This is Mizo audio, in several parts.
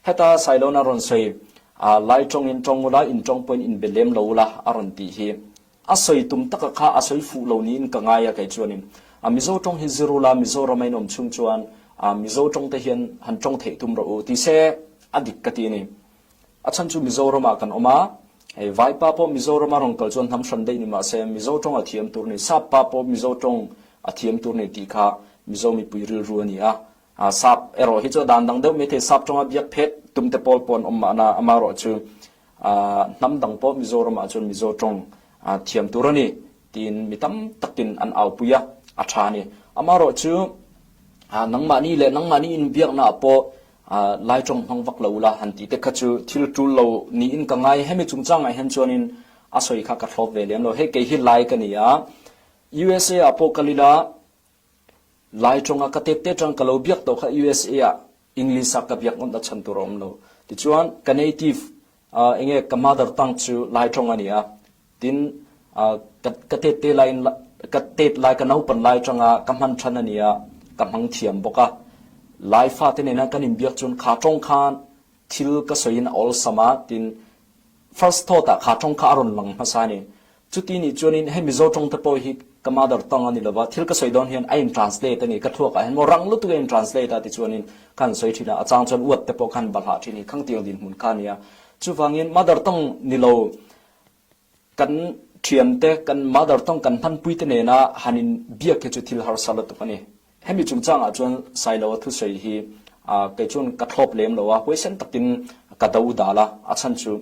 Heta Sailona rawn sawi, Lai tawngin tawng ula, in tawng pawhin in be lem lo ula a rawn tih hi a sawi tum taka kha a sawi fuh lo niin ka ngai a kei chuanin. Mizo tawng hi zir ula, Mizorama in awm chhung chuan Mizo tawng te hian han tawng theih tum rawh u ti se a dik ka ti a ni. A chhan chu Mizoramah kan awm a, hei Vaipa pawh Mizorama rawn kal chuan hnam hran daih ni mah se Mizo tawng a thiam tur ni, Sap pa pawh Mizo tawng a thiam tur ni tih kha Mizo mipui rilru a ni a. Sap erawh hi chu a dan dang deuh maithei, Sap tawnga biak phet tum te pawl pawh an awm mahna, amaherawhchu hnam dang pawh Mizoramah chuan Mizo tawng thiam tur a ni tiin mi tam takin an aupui a, a tha a ni. Amaherawhchu nangmahni leh nangmahni inbiaknaah pawh Lai tawng hmang vak lo ula han tih te kha chu thil tul lo niin ka ngai. Hemi chungchangah hian chuanin a sawi kha ka thlawp ve lem lo. Hei kei hi Lai ka ni a, USA ah pawh kal ila Lai tawnga ka tet te tang ka lo biak tawh kha USA ah English ah ka biak ngawt na chhan tur a awm lo. Tichuan ka native enge ka mother tongue chu Lai tawng a ni a. Tin ka tet te laiin ka tet lai ka naupan lai tanga ka hman than a ni a, ka hmang thiam bawk a. Lai fate nena kan inbiak chuan kha tawng khan thil ka sawiin a awlsam a, tin first thought ah kha tawng kha a rawn lang hmasa a ni. Chuti nih chuanin hei Mizo tawng te pawh hi ka mother tongue a ni lova, thil ka sawi dawn hian a in translate a ni, ka thluakah hian maw rang lutuk a in translate a tichuanin ka han sawi thin a, a chang chuan uat te pawh khan balhah thin hi khangtiang dinhmun kha a ni a. Chuvangin mother tongue ni lo kan thiante, kan mother tongue kan hmanpui te nena han in biak hi chu thil harsa lutuk a ni. Hemi chungchangah chuan Sailoa thusawi hi kei chuan ka thlawp lem lo a, huaisen takin ka do dal a, a chhan chu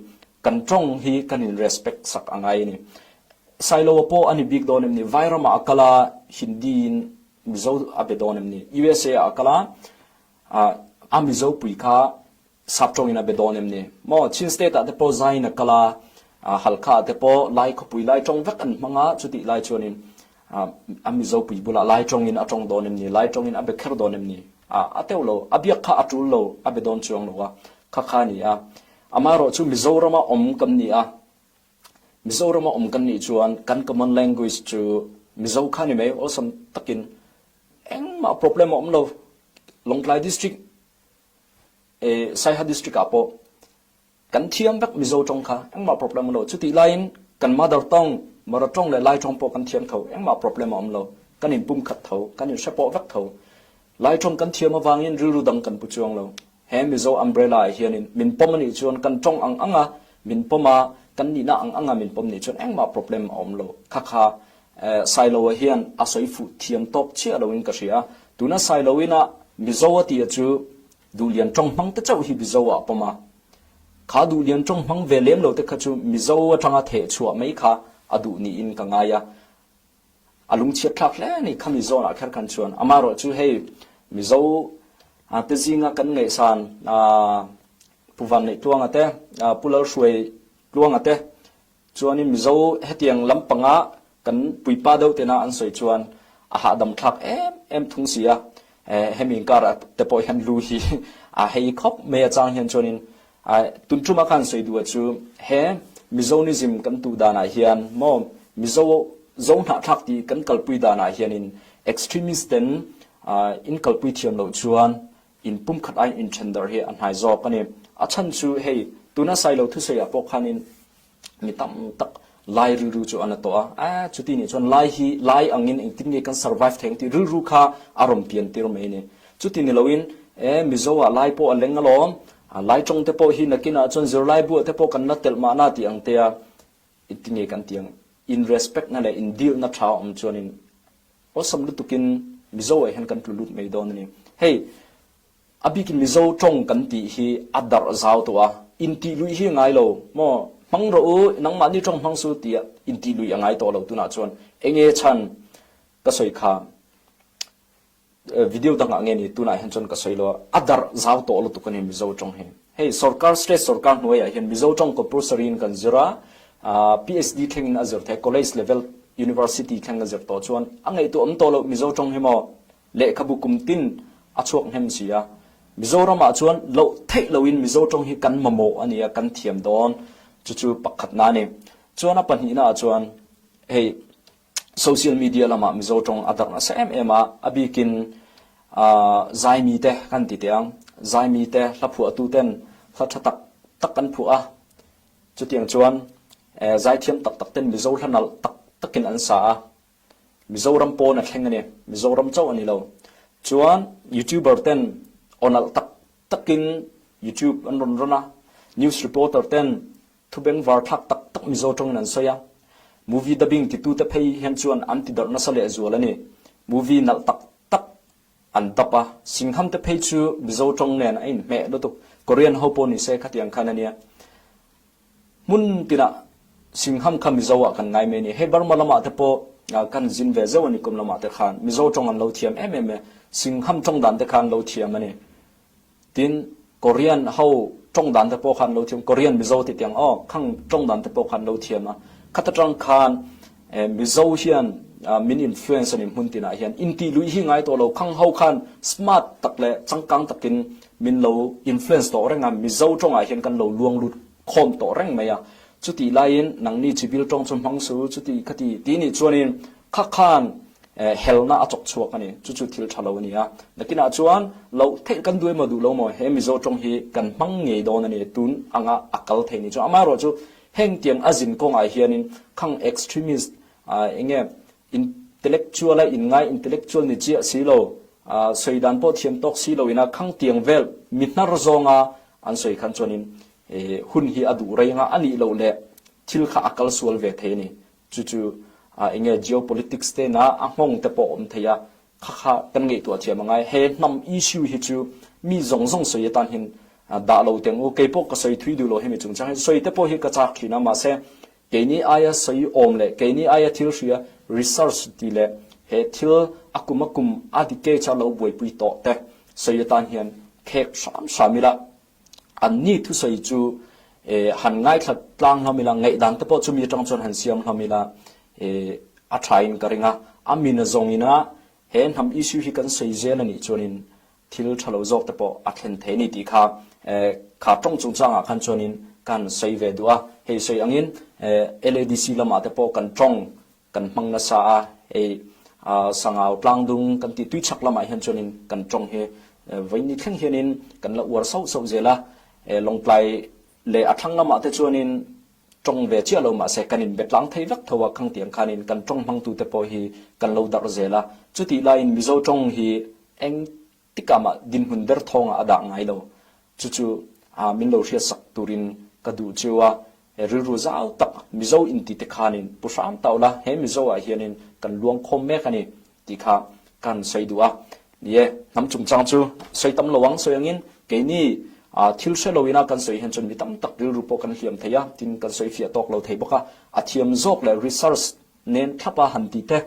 kan tawng hi kan in respect sak a ngai a ni. Sailoa pawh a ni bik dawn em ni? Vairamah a kal a, Hindi in Mizo a be dawn em ni? USA ah a kal a, a Mizo pui kha Sap tawngin a be dawn em ni? Maw, Chin State ah te pawh zaiin a kal a, Halkha ah te pawh Lai khawpui Lai tawng vek an hmang a, chutih lai chuanin a Mizo pui bulah Lai tawngin a tawng dawn em ni? Lai tawngin a be kher dawn em ni? A teuh lo, a biak kha a tul lo, a be dawn chuang lo a, kha kha a ni a. Amaherawh chu Mizorama awm kan ni a, Mizorama awm kan nih chuan kan common language chu Mizo kha ni mai, awlsam takin engmah problem a awm lo. Lawngtlai District Saiha District ah pawh kan thiam vek Mizo tawng kha engmah problem a lo. Chutih laiin kan mother tongue Mara tawng leh Lai tawng pawh kan thiam tho, engmah problem a awm lo. Kan inpum khat tho, kan inhre pawh vek tho. Lai tawng kan thiam avangin rilru dang kan pu chuang lo. He Mizo umbrella ah hianin min pawm anih chuan kan tawng ang anga min pawm a, kan nihna ang anga min pawm nih chuan engmah problem a awm lo. Kha kha Sailoa hian a sawi fuh thiam tawk chiah loin ka hria. Tuna Sailoina Mizo a tia chu Duhlian tawng hmang te chauh hi Mizo ah a pawm a. Kha Duhlian tawng hmang ve lem lo te kha chu Mizo atanga theh chhuah mai kha a duh niin ka ngai a. A lungchhiat thlak hle a ni khami zawnah kher khan chuan. Amaherawh chu hei Mizo te zinga kan ngaihsan Pu Vanneih Tluanga te, Pu Lalhruai Tluanga te Chuanin Mizo hetiang lampanga kan puipa deuh tena an sawi chuan a hahdam thlak em em thung si a, hemi inkar ah te pawh hian lu hi a hei khawp mai a chang hian chuanin tun tuma khan sawi duh a chu he Mizonism kan tuh danah hian maw Mizo zo hnahthlak tih kan kalpui danah hianin extremist ten in kalpui thiam loh chuan in pumkhat aiin inthen darh hi a hnai zawk a ni. A chhan chu hei tuna Sailo thusawiah pawh khanin mi tam tak Lai rilru chu a na tawh a, a chuti nih chuan Lai hi Lai angin engtin nge kan survive thei ang tih rilru kha a rawn pian tir mai a ni. Chuti ni loin e Mizo ah Lai pawh a leng alawm, Lai tawng te pawh hi nakinah chuan zirlai buah te pawh kan la telh mahna tih ang te a, engtin nge kan tih ang, in respect na leh in deal na tha a awm chuanin awlsam lutukin Mizo ah hian kan tlu lut mai dawn a ni. Hei A bikin Mizo tawng kan tih hi a darh zau tawh a, intih luih hi a ngai lo maw? Hmang rawh u, nangmahni tawng hmang su tia intih luih a ngai tawh lo tunah chuan enge chhan ka sawi kha video dangah nge ni tunah hian chuan ka sawi lo a, a darh zau tawh lutuk a ni Mizo tawng hi. Hei sorkar state sorkar hnuaiah hian Mizo tawng compulsory in kan zir a, PhD thlengin a zir thei, college level university thleng a zir tawh chuan a ngaihtuah awm tawh loh Mizo tawng hi maw? Lehkhabu kum tin a chhuak hnem si a, Mizoram ah chuan loh theih loin Mizo tawng hi kan mamawh a nia, kan thiam dawn, chu chu pakhatna a ni. Chuan a pahnihna ah chuan hei social media lamah Mizo tawng a darh nasa em em a, a bikin Zaimi te kan ti teh ang, Zaimi te hlaphuahtu ten. Hla tha tak tak an phuah a, chutiang chuan zaithiam tak tak ten Mizo hla nalh tak takin an sa a, Mizoram pawn a thleng a ni, Mizoram chauh a ni lo. Chuan YouTuber ten aw nalh tak takin YouTube an rawn rawn a, news reporter ten thu bengvar thlak tak tak Mizo tawngin an sawi a, movie dubbing titute phei hian chuan an ti darh nasa lehzual a ni. Movie nalh tak tak an dap a, Singham te phei chu Mizo tawng nen a inhmeh lutuk, Korean ho pawh ni se khatiang khan a nia. Hmun tinah Singham kha Mizo ah kan ngai mai a ni. Hei Burma lamah te pawh kan zin ve zeuh a ni kum lamah te khan Mizo tawng an lo thiam em em e, Singham tawng dan te kha an lo thiam a ni. Tin, Korean ho tawng dan te pawh kha an lo thiam, Korean Mizo ti tiang aw, khang tawng dan te pawh kha an lo thiam a. Khat atang khan Mizo hian min influence a ni hmun tinah hian intih luih hi ngai tawh lo, khang ho khan smart tak leh changkang takin min lo influence tawh reng a, Mizo tawngah hian kan lo luang lut khawm tawh reng mai a. Chutih laiin nangni chibil tawng chu hmang su, chuti khati ti nih chuanin kha khan helna a chawk chhuak a ni. Chu chu thil tha lo a ni a. Nakinah chuan loh theih kan duh emaw duh lo maw he Mizo tawng hi kan hmang ngei dawn a ni. Tun anga a kal thei ni chuan amaherawh chu hengtiang a zin kawngah hianin khang extremist eng nge intellectual a inngai intellectual ni chiah si lo sawi dan pawh thiam tawk si lo ina khang tiang vel mi hnar zawnga an sawi khan chuanin hun hi a duh rei anga a nih loh leh thil kha a kal sual ve thei a ni. Chu chu eng nge geopolitics te na a nghawng te pawh awm thei a, kha kha kan ngaihtuah thiam a ngai. He hnam issue hi chu mi zawng zawng sawi atan hian dah lo teng u. Kei pawh ka sawi thui duh lo hemi chungchang hi. Sawi te pawh hi ka chak thin a, mahse keini aia sawi awm leh keini aia thil hria research ti leh he thil a kum a kum a decades a lo buaipui tawh te sawi atan hian khek hram hram ila. An ni thusawi chu han ngaithla tlang hlawm ila, ngaihdan te pawh chumi atang chuan han siam hlawm ila a thain ka ring a. A min a zawng ina he hnam issue hi kan sawi zel a nih chuanin thil tha lo zawk te pawh a thlen thei a ni tih kha kha tawng chungchangah khan chuanin kan sawi ve duh a. Hei sawi angin LADC lamah te pawh kan tawng kan hmang nasa a, hei Sangau tlangdung kan tih tuichhak lamah hian chuanin kan tawng hi vawiin ni thleng hianin kan la uar sauh sauh zel a, Lawngtlai leh a thlang lamah te chuanin tawng ve chiah lo mahse kan inbe tlang thei vek tho a, khang tiang khanin kan tawng hmangtute pawh hi kan lo darh zel a, chutih laiin Mizo tawng hi eng Tikah mah dinhmun derthawngah a dah ngai lo. Chu chu min lo hriatsak turin ka duh cheu a, rilru zau tak Mizo inti te khanin pu hram tau la, he Mizo ah hianin kan luang khawm mek a ni tih kha kan sawi duh a. Ni e, hnam chungchang chu sawi tam lo ang sawi angin keini thil hre lo ina kan sawi hian chuan mi tam tak rilru pawh kan hliam thei a, tin kan sawi fiah tawk lo thei bawk a, a thiam zawk leh research nen thlapa han ti te,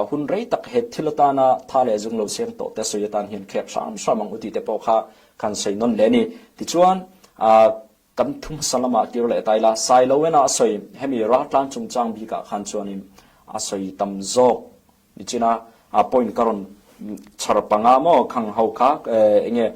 hun rei tak he thil atana tha leh zung lo seng tawh te sawi atan hian khek hram hram ang u tih te pawh kha kan sawi nawn leh a ni. Tichuan, kan thu hmasa lamah kir leh ta ila, Sailoena a sawi, hemi raltlan chungchang bikah khan chuanin a sawi tam zawk Nichina point ka rawn chhar panga maw khang ho kha enge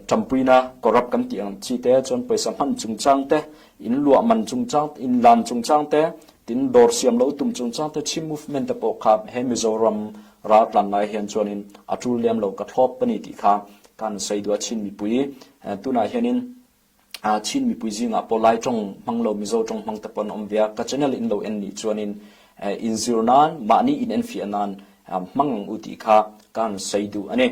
Ṭampuina corrupt kan tih ang chi te chuan pawisa hman chungchang te, in luah man chungchang, in lan chungchang te, tin dawr siam lo tum chungchang te, Chin movement te pawh kha he Mizoram raltlan lai hian chuanin a tul lem lo ka thlawp a ni tih kha kan sawi duh a Chin mipui tunah hianin Chin mipui zingah pawh Lai tawng hmang lo Mizo tawng hmang te pawh an awm ve a, ka channel in lo en nih chuanin inzir nan mahni in enfiah nan hmang ang u tih kha kan sawi duh a ni.